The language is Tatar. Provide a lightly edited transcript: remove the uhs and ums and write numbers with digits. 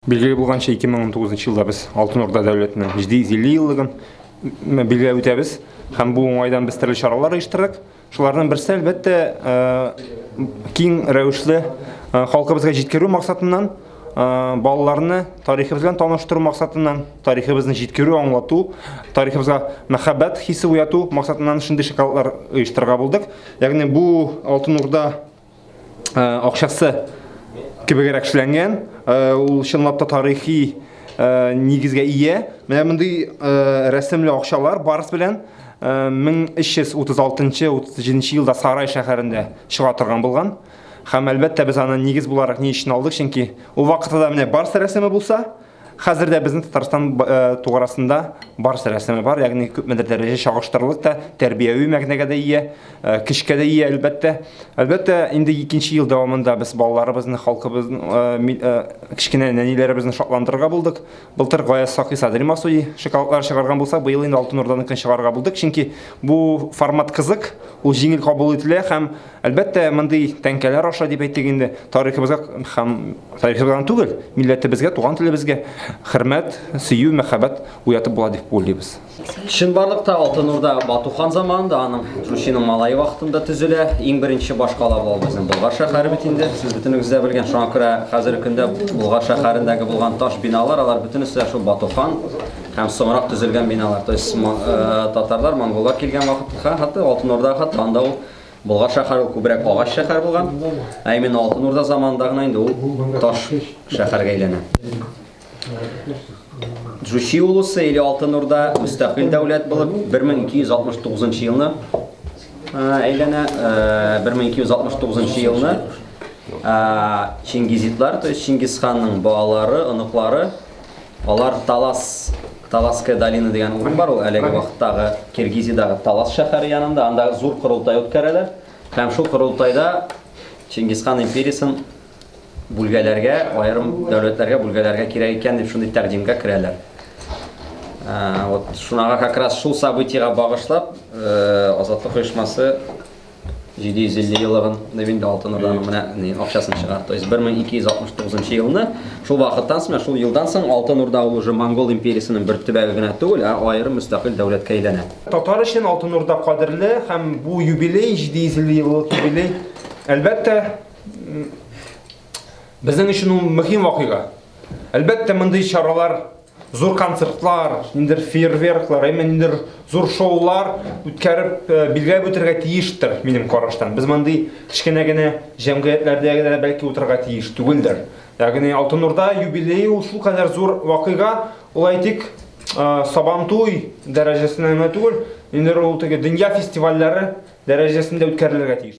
Билгеле булганча, 2019 елда без Алтын Урда дәүләтенең 750 еллыгын билгеләп үтәбез һәм бу уңайдан без төрле чаралар оештырдык. Шуларның берсе, әлбәттә, киң рәвешле халкыбызга җиткерү максатыннан, балаларны тарихыбыз белән таныштыру максатыннан, тарихыбызны җиткерү, аңлату, тарихыбызга мәхәббәт хисе уяту максатыннан шундый шоколадлар оештырырга булдык. Ягъни бу Алтын Урда акчасы кебегрәк эшләнгән. Ул чынлап та тарихи нигезгә ия. Менә мондый рәсемле акчалар Барс белән 1336-37 елда Сарай шәһәрендә чыга торган булган. Һәм әлбәттә без аны нигез буларак ни өчен алдык, чөнки ул вакытта да менә Барс рәсеме булса, Хәзер дә безнең Татарстан туграсында барс рәсеме бар, ягъни күпмедер дәрәҗә чагыштырырлык та, тәрбияви мәгънәгә дә ия, көчкә дә ия, әлбәттә. Әлбәттә, инде икенче ел дәвамында без балаларыбызны, халкыбызны, кечкенә нәниләребезне шатландырырга булдык. Былтыр Гаяз Сакый Садри Масуди шоколадлар чыгарган булсак, быел инде Алтын Урданыкын чыгарырга булдык, чөнки бу формат кызык, ул җиңел кабул ителә һәм Әлбәттә, мондый тәңкәләр аша дип әйтик инде, тарихыбызга һәм тарихыбызга гына түгел, милләтебезгә, туган телебезгә хөрмәт, сөю, мәхәббәт уятып була дип уйлыйбыз. Чынбарлыкта Алтын Урда Бату хан заманында, аның Джучиның малае вакытында төзелә. Иң беренче башкала була безнең Болгар шәһәре бит инде. Сез бөтенегез дә белгән. Шуңа күрә хәзерге көндә Болгар шәһәрендәге булган таш биналар, алар бөтенесе дә шул Бату хан һәм соңрак төзелгән биналар. То есть татарлар, монголлар килгән вакытта, хәтта Алтын Урда хәтта анда ул Болгар шәһәре ул күбрәк агач шәһәр булган. Ә именно Алтын Урда заманында гына инде ул таш шәһәргә әйләнә. Джучи улусы или Алтын Урда мөстәкыйль дәүләт булып 1269 елны әйләнә. 1269 елны Чингизидлар, то есть Чингисханның балалары, оныклары Алар Талас, Таласская долина дигән урын бар, ул әлеге вакыттагы Киргизиядәге Талас шәһәре янында, анда зур корылтай үткәрәләр. Һәм шул корылтайда Чингисхан империясен бүлгәләргә, аерым дәүләтләргә бүлгәләргә кирәк икән дип шундый тәкъдимгә керәләр. Вот шунага как раз шул событиега багышлап, Азатлык оешмасы 750 еллыгын дип инде Алтын Урданың менә ни акчасын чыгар. То есть 1269 елны шул вакыттан соң, шул елдан соң Алтын Урда ул уже Монгол империясенең бер төбәге генә түгел, ә аерым мөстәкыйль дәүләткә әйләнә. Татар өчен Алтын Урда кадерле һәм бу юбилей 750 еллык юбилей, әлбәттә, безнең өчен ул мөһим вакыйга. Әлбәттә, мондый чаралар зур концертлар, ниндидер фейерверклар, әмма ниндидер зур шоулар үткәреп, э, билгеләп үтәргә тиештер, минем караштан. Без мондый кечкенә генә җәмгыятьләрдә генә бәлки утырырга тиеш түгелдер. Ягъни Алтын Урда юбилее ул шулкадәр зур вакыйга, ул әйтик, э, Сабантуй дәрәҗәсенә генә түгел, ниндидер ул теге дөнья фестивальләре дәрәҗәсендә үткәрелергә тиеш.